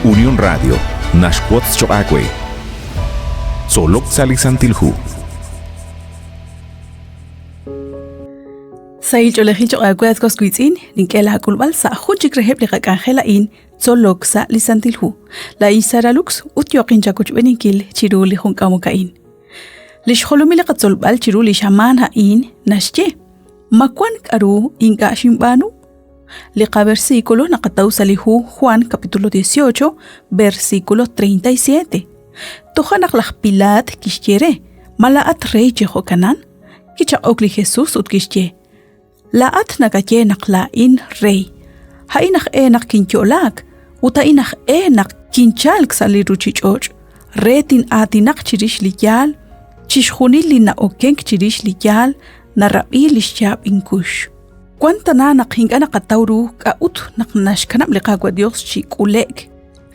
Unión Radio naxwotz choq' aawe. Tzolok sa' li Santil Hu. Sahil ch'oolejil choq' aawe at was wiitz'in, nink'e laak'ulb'al sa' jun chik reheb' li qak'anjel a'in, Tzolok sa' li Santil Hu. Laa'in Sara Lux ut yooqin chawochb'eeninkil chiru li jun k'amok a'in. Li xjolomil li qatzolb'al chiru li xamaan a'in naxye, Ma wan k'aru ink'a' xinb'aanu? Li qaversículo naqataw sa' li hu Juan capítulo 18, versículo 37. Toja' naq laj Pilaat kixye re, Ma laa'at rey chi jo'kanan? Kichaq'ok li Jesús ut kixye, Laa'at nakaye naq laa'in rey. A'in aj e naq kinyo'laak ut a'in aj e naq kinchalk sa' li ruuchich'och' re tin'aatinaq chirix li yaal, chixjunil li na'okenk chirix li yaal narab'i li xyaab' inkux. Wan tana naq ink'a' naqataw ru k'a'ut naq naxkanab' li Qaawa' Dios chi k'ule'k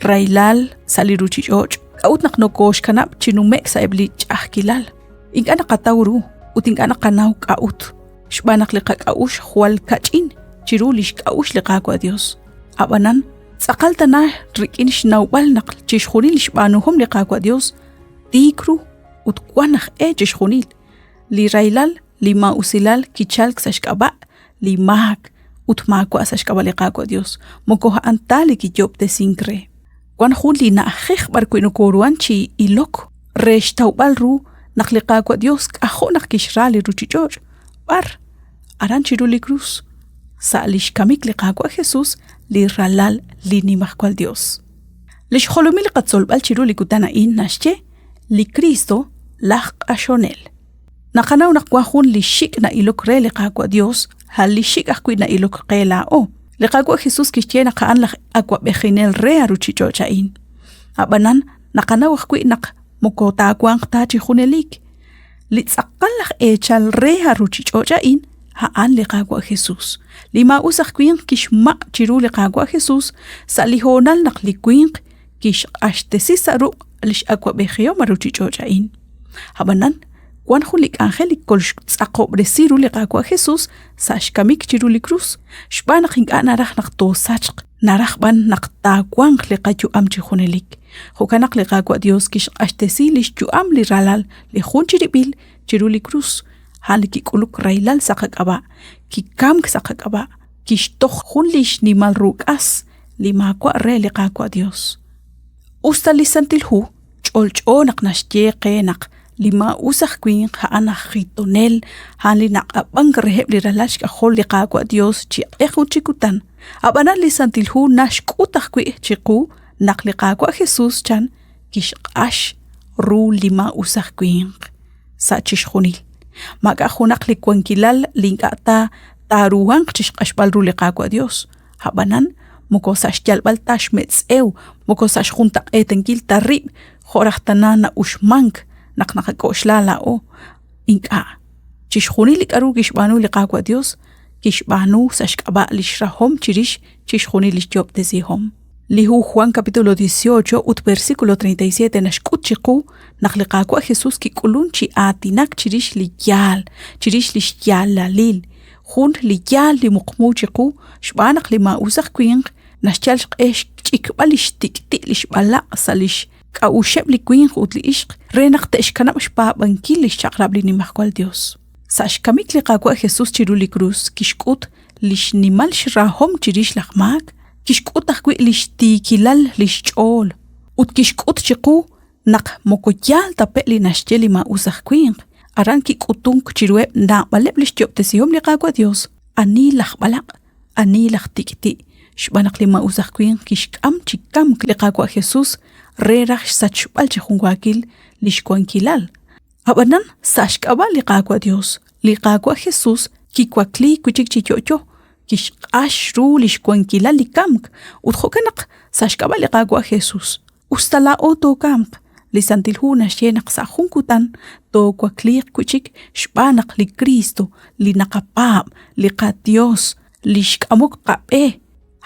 rahilal sa' li ruuchich'och', k'a'ut naq nokooxkanab' chi nume'k sa'eb' li ch'a'ajkilal. Ink'a' naqataw ru ut ink'a' naqanaw k'a'ut, xb'aan naq li qak'a'uxl jwal kach'in chiru li xk'a'uxl li Qaawa' Dios. Ab'anan, tz'aqal tana rik'in xnawb'al naq chixjunil li xb'aanuhom li Qaawa' Dios tiik ru ut wan aj e chixjunil. Li rahilal, li maa'usilal kichalk sa' xk'ab'a' li maak ut maawa' sa' xk'ab'a' li Qaawa' Dios, moko a'an ta li kiyoob'tesink re. Wan jun li na'ajej b'arwi' nokoruhan chi ilok re xtawb'al ru naq li Qaawa' Dios k'ajo' naq kixra li ruuchich'och'. B'ar? Aran chiru li krus, sa' li xkamik li Qaawa' Jesus, li Ralal li Nimajwal Dios. Li xjolomil li qatzolb'al chiru li kutan a'in naxye li Kristo laj q'axonel. Naqanaw naq wan jun li xik' na'ilok re li Qaawa' Dios, a' li xik' ajwi' na'ilok qe laa'o. Li Qaawa' Jesus kixye naq a'an laj awa'b'ejinel re a ruuchich'och' a'in. A'b'anan, naqanaw ajwi' naq moko taawanq ta chi junelik. Li tz'aqal aj eechal re a ruuchich'och' a'in, a'an li Qaawa' Jesus. Li maa'us aj winq kixmaq' chiru li Qaawa' Jesus sa' li hoonal naq li winq kixq'axtesi sa' ruq' li x'awab'ejihom a ruuchich'och' a'in. Ab'anan, wan jun li k'anjel li kolxtz'aqob'resi ru li Qaawa' Jesus sa' xkamik chiru li krus, xb'aan naq ink'a' naraj naq toosachq, naraj b'an naq taawanq li qayu'am chi junelik. Jo'kan naq li Qaawa' Dios kixq'axtesi li xyu'am li Ralal li jun chirib'il chiru li krus, a'an li kik'uluk rahilal sa' qak'ab'a', kikamk sa' qak'ab'a', kixtoj jun li xnimal ru k'as li maawa' re li Qaawa' Dios. Us ta li Santil Hu ch'olch'o naq naxye qe naq li maa'us aj winq a'an aj jitonel, a'an li naq'ab'ank reheb' li ralal xk'ajol li Qaawa' Dios chi q'eq ut chi kutan. Ab'anan li Santil Hu naxk'ut ajwi' chiqu naq li Qaawa' Jesus chan kixq'ax ru li maa'us aj winq sa' chixjunil. Maak'a' junaq li wankilal li ink'a' ta taaruhanq chi xq'axb'al ru li Qaawa' Dios. Ab'anan, moko sa' xyalb'al ta xmetz'ew, moko sa' xjuntaq'eetankil ta rib' jo' raj tana na'uxmank naq naqak'oxla laa'o. Ink'a'. Chixjunil li k'aru kixb'aanu li Qaawa' Dios, kixb'aanu sa' xk'ab'a' lix rahom chirix chixjunil lix yoob'tesihom. Li hu Juan capítulo 18 ut versículo 37 naxk'ut chiqu naq li Qaawa' Jesus kik'ulun chi aatinak chirix li yaal, chirix lix yaalalil, jun li yaal li muqmu chiqu xb'aan naq li maa'us aj winq naxyal xq'e xch'ikb'al li xtik'ti' li xb'alaq' sa' li xk'a'uxeb' li winq ut li ixq re naq te'xkanab' xpaab'ankil li xchaq'rab' li Nimajwal Yos. Sa' xkamik li Qaawa' Jesus chiru li krus kixk'ut li xnimal xrahom chirix laj maak, kixk'ut ajwi' li xtiikilal li xch'ool ut kixk'ut chiqu naq moko yaal ta pe' li naxye li maa'us aj winq. Aran kik'utunk chiruheb' naab'aleb' li xyob'tesihom li Qaawa' Yos, ani laj b'alaq', ani laj tik'ti', xb'aan naq li maa'us aj winq kixk'am chi kamk li Qaawa' Jesus re raj xsachb'al chi junwaakil li xwankilal. Ab'anan, sa' xk'ab'a' li Qaawa' Yos, li Qaawa' Jesus kiwakliik wi' chik chi yo'yo, kixq'ax ru li xwankilal li kamk, ut jo'kan naq sa' xk'ab'a' li Qaawa' Jesus, Us ta laa'o tookamq, li Santil Hu naxye naq sa' jun kutan toowakliiq wi' chik xb'aan naq li Kristo, li naqapaab', li qaYos, li xk'amok qab'e,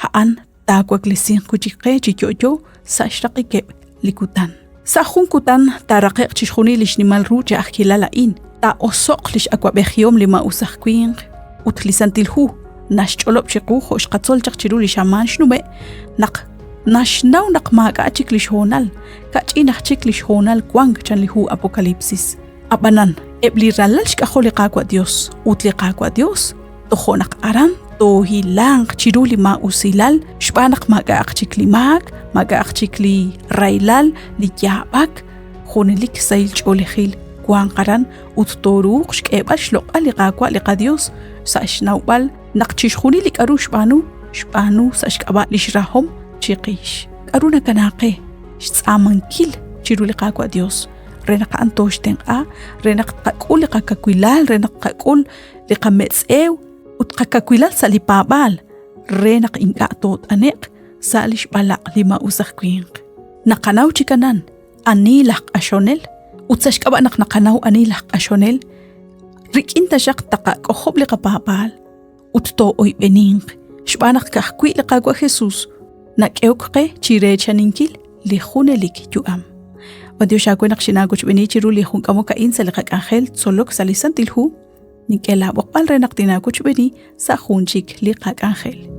a'an taawaklesinq wi' chik qe chi yo'yo sa' xraqikeb' li kutan. Sa' jun kutan taaraqe'q chixjunil li xnimal ru ch'a'ajkilal a'in, taa'oso'q li x'awab'ejihom li maa'us aj winq ut li Santil Hu naxch'olob' chiqu jo' xqatzol chaq chiru li xamaan xnume' naq Naxnaw naq maak'a' chik li xhoonal, kach'in aj chik li xhoonal wank chan li hu Apocalipsis. Ab'anan, eb' li ralal xk'ajol li Qaawa' Dios ut li Qaawa' Dios, tojo' naq aran toohilanq chiru li maa'usilal xb'aan naq maak'a'aq chik li maak, maak'a'aq chik li rahilal, li yaab'ak, junelik sahil ch'oolejil wanq aran ut tooruuq xk'eeb'al xloq'al li Qaawa' li qaDios sa' xnawb'al naq chixjunil li k'aru xb'aanu, xb'aanu sa' xk'ab'a' lix rahom chiqix. K'aru nakana qe xtz'aamankil chiru li Qaawa' Dios re naq a'an tooxtenq'a, re naq tqak'ul li qakawilal, re naq tqak'ul li qametz'ew ut qakawilal sa' li paab'aal re naq ink'a' toot'ane'q sa' li xb'alaq' li maa'us aj winq. Naqanaw chi kanan ani laj q'axonel ut sa' xk'ab'a' naq naqanaw ani laj q'axonel, rik'in taxaq taqak'ojob' li qapaab'aal ut too'oyb'eninq xb'aan naq ka'ajwi' li Qaawa' Jesus nak'ehok qe chi reechaninkil li junelik yu'am. B'antiox aawe naq xinaawochb'eeni chiru li jun k'amok a'in sa' li qak'anjel tzolok sa' li Santil Hu. Nink'e laab'oqb'al re naq tinaawochb'eeni sa' jun chik li qak'anjel.